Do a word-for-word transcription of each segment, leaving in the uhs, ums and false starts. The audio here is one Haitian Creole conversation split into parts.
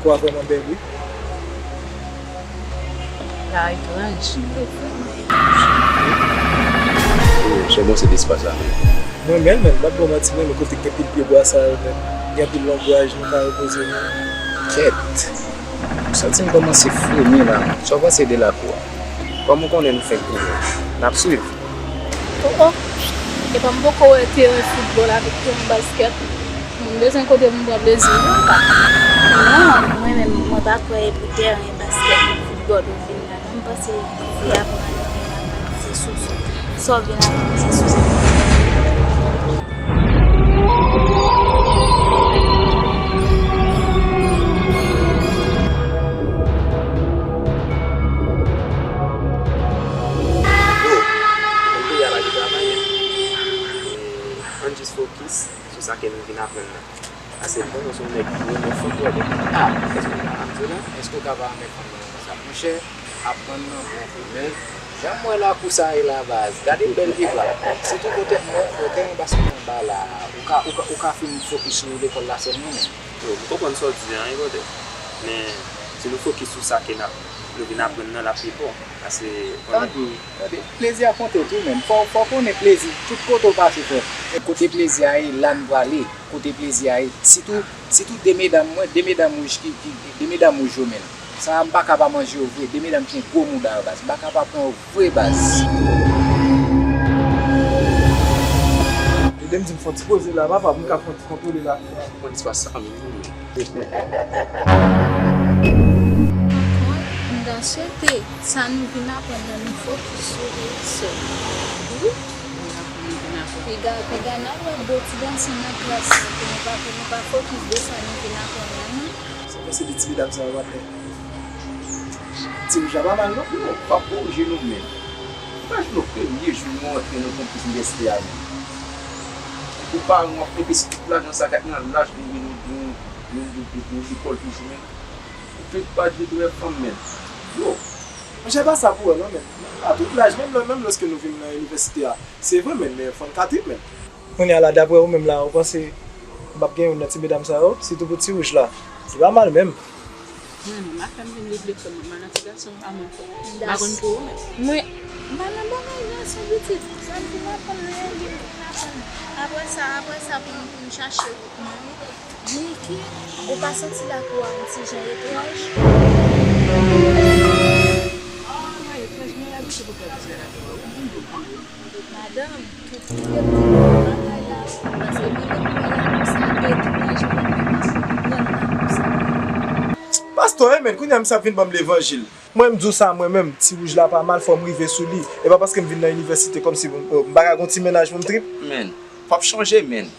Wa vrèman bèl, wi. La etranj. Sèlman se despa sa menm. Mwen menm, menm, m ap ba w manti, mwen, men kote k gen pil pyebwa sa yo menm. Gen pil lonbraj, nou ka repoze nou. Kèt. M santi m kòmanse fremi la. Sa w panse de lakou a? Kòm ou konnen nou fenk tounen, n ap swiv. Oh oh. Epa m poko wè teren foutbòl avèk teren baskèt. M bezwen kote pou m pran plezi m. Non, mwen menm, mwen pa kwè e pou teren baskèt, foutbòl ou vin la. Mwen panse fi a pran se sou sa. Sa w vin aprann se sou sa. Yo, mwen peye a pa gen travay menm. Ann jis fokis sou sa ke nou vin aprann nan. Paske m konnen w se yon nèg ki renmen foutbòl. Ah, èske w pa renmen foutbòl? Èske w ka pa renmen fanm nan konsa? Monchè, aprann nan bon vre, men jan m wè lakou sa ye la baz, gade bèl vye pla. Sitou kote m wè, kote yon baskèt anba la, ou ka, ou ka, ou ka fin fokis sou lekòl la sèlman, men. Yo, m konprann sa w di an, wi, brother. Men, si nou fokis sou sa ke n ap, nou vin aprann nan, l ap pi bon. Paske, konnen. Tande, tande, plezi a konte tou, men. Fò, fò w konnen plezi, tout kote w pase, frè. Kote plezi a ye, la n prale. Kote plezi a ye. Sitou, sitou de medam mwen, de medam wouj ki, ki, de medam wouj yo, men. Sa a, m pa ka pa manje yo vre. De medam ki gen gwo mouda yo, baz. M pa ka pa pran yo vre, baz. Ede m di m fè yon ti poze la, papa, pou m ka fè yon ti kontwole la. Mwen di pa sa menm non, men. M ta swete sa nou vin aprann nan, nou fokis sou li sèl. Wi. Piga, piga n ap wè gwo ti gason nan klas la, pou nou pa, pou nou pa fokis de sa nou vin aprann nan, non. Sa fè se de ti medam sa yo atè. Ti wouj la pa mal, non? Yo, p ap korije nou, men. Imajine w premye jou nou antre nan kanpis inivèsite a, men. Ou paran w ap envesti tout lajan sa k ap nan laj pou nou, pou nou, pou nou, pou nou, pou nou lekòl toujou, men. Ou fenk pa t vle wè fanm, men. Yo. Monchè, pa sa pou wè, non, men. A tout laj, menm lè, menm lòske nou vin nan inivèsite a. Se vre, men, men fò n ka trip, men. Kounye a la, daprè ou menm la, ou panse m p ap gen youn nan ti medam sa yo, sitou pou ti wouj la? Li pa mal menm. Mwen menm, afè m vin regle frè m, mwen nan ti gason pa mwen frè. M pa konn pou ou menm. Mwen, m pa nan bagay gason pitit. Sa m vin aprann nan yon liv m vin aprann. Apre sa, apre sa pou m, pou m chache wout mwen wi. Niki, ou pa santi lakou a yon ti jan etranj? Ah, etranj, mwen abitye pou gade bagay la. Ou vin pou mwen. Madanm, tout moun yo di bagay la, paske mwen menm mwen la konsa, etranj, mwen menm mwen pa konprann la konsa. Pastè, men, kounye a misye ap vin ban m levanjil. Mwen, m di w sa, mwen menm, ti wouj la pa mal, fò m rive sou li. E pa paske m vin nan inivèsite kòmsi m, m pa ka gon ti mennaj pou m trip. Men, p ap chanje, men.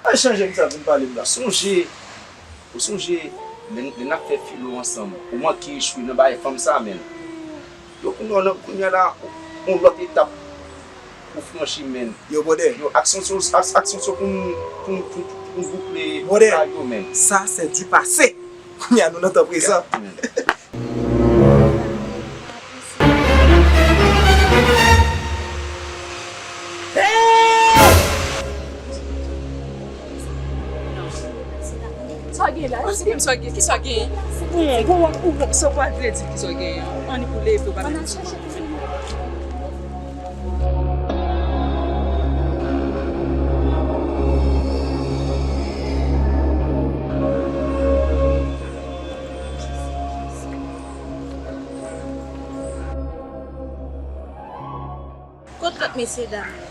Pa chanje, misye ap vin pale m la. Sonje, ou sonje, lè, lè n ap fè filo ansanm, ou manke echwe nan bagay fanm sa, men. Yo, kounye a, kounye a la, yon lòt etap ou franchi, men. Yo, brother. Yo, aksyon sou, ak, aksyon sou pou n, pou n, pou n, pou n boukle bagay yo, men. Ça, c'est du passé. Kounye a, nou nan tan prezan. Sa w gen la? Ou di m sa w gen, ki sa w gen? Ou wont, ou wont, sa w pa vle di ki sa w gen an. Annik ou leve, ou pa vle di sa w gen. Kot lòt mesyedam yo?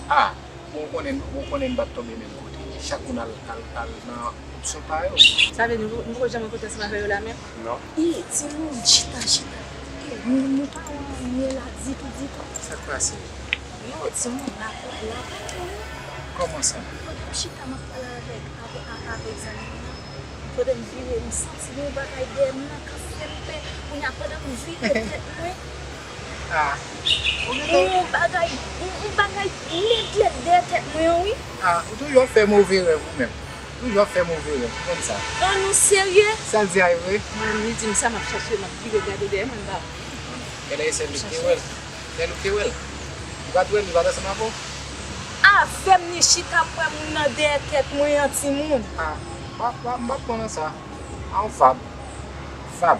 Ah, bon, ou konnen, ou konnen m p ap tonbe menm kote. Chak moun al, al, al nan opsyon pa yo. Sa vle di nou, nou poko janm rankontre ansanm avè yo la menm? Non. E, timoun, chita, chita. E, nou, nou pa wè anyen la ditou, ditou. Sa k pase? Non, timoun, la, la, la, la. Kòman sa? Pandan m chita, m ap pale avèk, avèk, avèk zanmi m nan. Pandan m vire, m santi gen yon bagay dèyè m nan k ap fè m pè. Kounye a, pandan m vire tèt mwen, ah, ou gen yon bagay, yon, yon bagay nèt, nèt dèyè tèt mwen an, wi. Ah, ou toujou ap fè move rèv ou menm. Toujou ap fè move rèv, ou konn sa. An nou serye? Sa l di a e vre? Mwen, li di m sa, m ap chache, m ap vire gade dèyè mwen, m pa wè. Genlè e sèl li k te wè l. Sèl ou k te wè l. Ou pa t wè l, li pa t ansanm avè w? Avè m ni chita m wè moun nan dèyè tèt mwen an, timoun. Ah, m pa, m pa, m pa pran nan sa. A yon fab. Fab.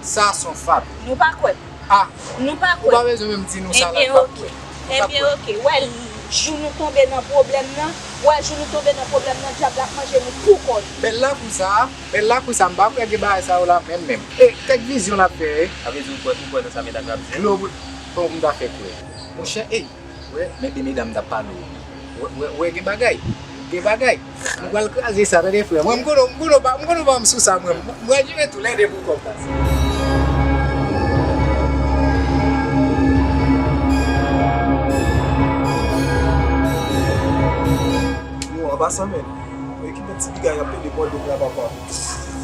Sa se yon fab. Nou pa kwè. A. Nou pa kwè. Ou pa bezwen menm di nou sa la, nou pa kwè. Ebyen, oke. Ebyen, oke. Wè, jou nou tonbe nan pwoblèm nan, wè, jou nou tonbe nan pwoblèm nan, dyab la ap manje nou pou kò nou. Bèl lakou sa, bèl lakou sa, m pa kwè gen bagay sa yo la menm, menm. E, kèk vizyon l ap fè, e. Sa vle di ou kwè, ou kwè nan sa medam yo ap di? Lo, bon, m ta fè kwè. Monchè, ey. Wè, men de medam t ap pale w. Wè, wè, wè, gen bagay. Gen bagay. Nou pral kraze sa, tande frè. Mwen, m konnen, m konnen w pa, m konnen w pa m sou sa, mwen. M, mwen, je vais tous les deux pour kòb la. Yo, an pasan, men. Mwen ki met ti piga y ap pede bò dlo la, papa.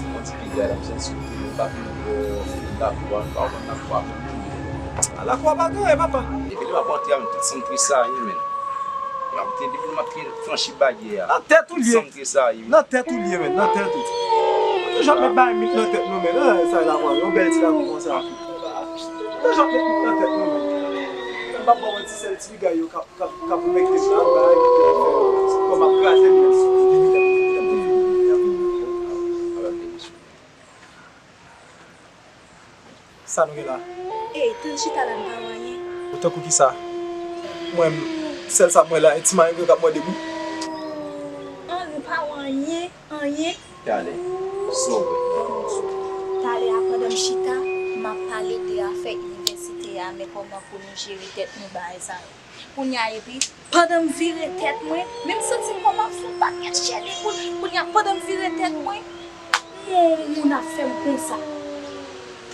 Yon ti piga la, m santi sou pye m pa fin bò, fin lakou a, m pa konn lakou a pou m ye. A lakou a pa gen anyen, papa. Depi lè m ap antre a, men tout sanm tresayi, men. M ap te, depi lè m ap te franchi baryè a. Nan tèt ou l ye. Sanm tresayi. Nan tèt ou l ye, men, nan tèt ou. Toujou ap met bagay mit nan tèt nou, men. An, sa lakou a, yon bèl ti lakou konsa. Toujou ap met mit nan tèt nou, men. M p ap ba w manti, sèl ti piga yo k ap K ap, k ap mete sa bay, kòm ap kraze m menm. Sa nou gen la? Ey, tann chita la, m pa wè anyen. Ou tankou kisa? Mwen, sèl sa m wè la, e ti marengo k ap mòde m wi. An, nou pa wè anyen, anyen. Talè, sa w wè? Talè a, pandan m chita, m ap pale de afè inivèsite a, men kòman pou nou jere tèt nou, bagay sa yo. Kounye a, epi, pandan m vire tèt mwen, men m santi m kòm ap fè yon pakèt chèli koul. Kounye a, pandan m vire tèt mwen, yon moun ap fè m konsa.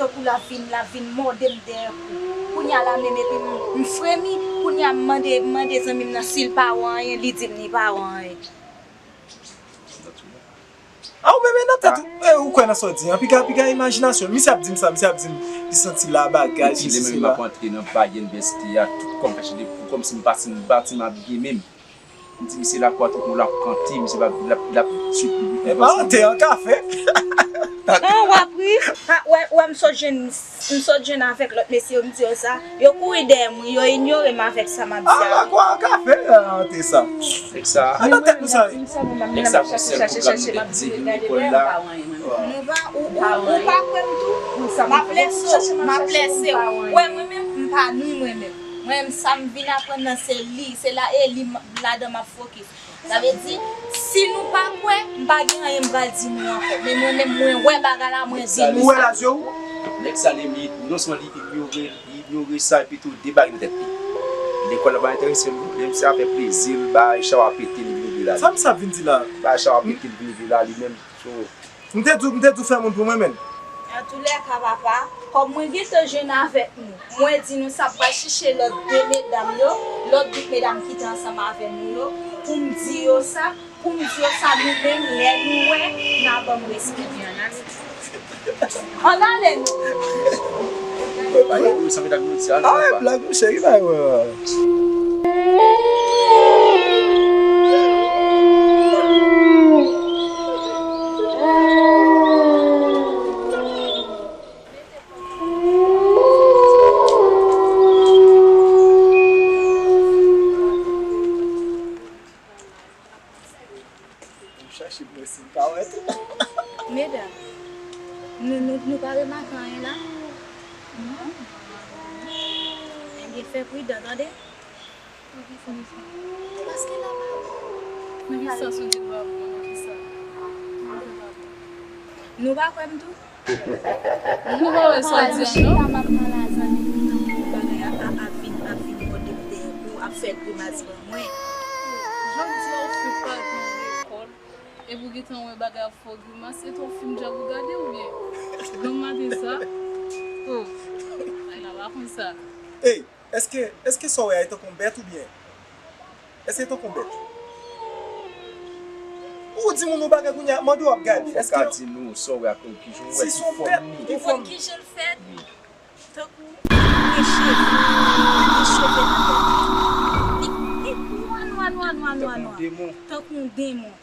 Tankou l ap vin, l ap vin mòde m dèyè kou. Kounye a la menm, epi m, m fremi. Kounye a, m mande, m mande zanmi m nan si l pa wè anyen, li di m li pa wè anyen. A ou menm e nan tèt ou, e, ou kwè nan sa w di an. Piga, piga imajinasyon. Misye ap di m sa, misye ap di m li santi la bagay, sesi sela. Depi lè menm m ap antre nan baryè inivèsite a, tout kò m fè chèli pou kòmsi m pa, m pa ti m abiye menm. M di misye lakou a tankou l ap kante, misye pa, l ap, l ap swiv piblik. E pa kante an kafe. An w ap ri. Wè, wè, m sot jwenn, m sot jwenn avèk lòt mesye yo, m di yo sa. Yo kouri dèyè m wi, yo inyore m avèk sa m ap di a wi. A, lakou a an kafe, an te sa. Nèg sa. A nan tèt nou sa ye. Nèg sa gon sèl pwogram li te di li lekòl la. Nou pa, ou, ou, ou pa kwè m tou? M ap lèse w, m ap lèse w. Wè, mwen menm, m pa nou mwen menm. Mwen menm, sa m vin aprann nan se li, se la, e li m, ladan m ap fokis. Sa vle di, si nou pa kwè, m pa gen anyen m pral di nou ankò. Men mwen menm, mwen wè bagay la, mwen di nou sa. Ou wè l ak je w? Nèg sa li, li, non sèlman li inyore, li inyore sa, epi tou de bagay nan tèt li. Lekòl la pa enterese l, menm si sa fè plezi l, bay chawa pete, li vin rive la. Sa misye ap vin di la? Bay chawa pete, li vin rive la, li menm. So, M te di w, m te di w fè moun pou mwen, menn. Antoulèka, papa, kòm mwen gentan jwenn avèk nou, mwen di nou sa, m pral chèche lòt de medam yo, lòt bout medam ki te ansanm avè nou yo, pou m di yo sa, pou m di yo sa, nou menm, lè nou wè, n a ban m respè. Ann ale nou. Bagay yo, sa medam yo di a, non, papa. Blag, monchè, ki bagay, wè. Chache mwen si m pa wè tou. Medam, nou, nou, nou pa remake anyen la? Non. Ebyen, fè pridan, tande? Paske la pa bon. Nan ki sans ou di l pa bon? Nan ki sa? Nou pa kwè m tou? Nou pa wè sa w di an, non? M ap pale a zanmi m nan, bagay a, a, ap vin, ap vin mòde m deyò kou, ap fè grimas ban mwen. Jodi a ou fenk pral pran lekòl, epi w gentan wè bagay ap fè w grimas, se te yon fim djab ou gade oubyen? Granm maten sa? Oh, bagay la pa konsa. Ey! Èske, èske sa w wè a, e tankou yon bèt oubyen? Èske e tankou yon bèt? Ou di moun yon bagay kounye a, mande w ap gade. Fò w ka di nou sa w wè a, ki jan w wè, ki fòm li. Ki fòm, ki jan l fèt. Wi. Tankou li gen cheve, li gen cheve nan tèt li. Li, li nwa, nwa, nwa, nwa, nwa, nwa. Tankou yon demon.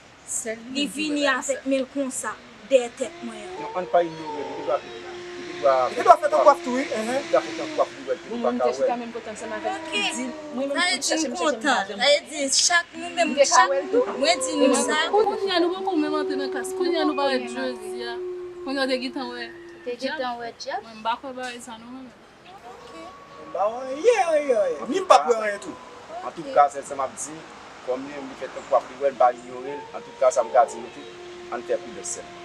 Li vini avèk men l konsa, dèyè tèt mwen an. Non, ann pa inyore l, li pa, li Li dwe fè tankou ap tou, wi. Enhen. Li dwe fè tankou ap tou, wè, li pa ka wè. Sa vle di m kontan. Sa vle di chak nou menm chak mwen di nou sa. Kounye a nou poko menm antre nan klas. Kounye a nou pa wè jodi a. Kounye a w te gentan wè. Te gentan wè dyab. Mwen m pa kwè bagay sa non mwen menm. Ba wè, ye, ye, ye. Ni m pa kwè anyen tou. Antouka, sèl sa m ap di, kòm li menm li fè tankou ap li wè l, m pa inyore l. Antouka, sa m ka di nou tout, ann fè pridans sèlman.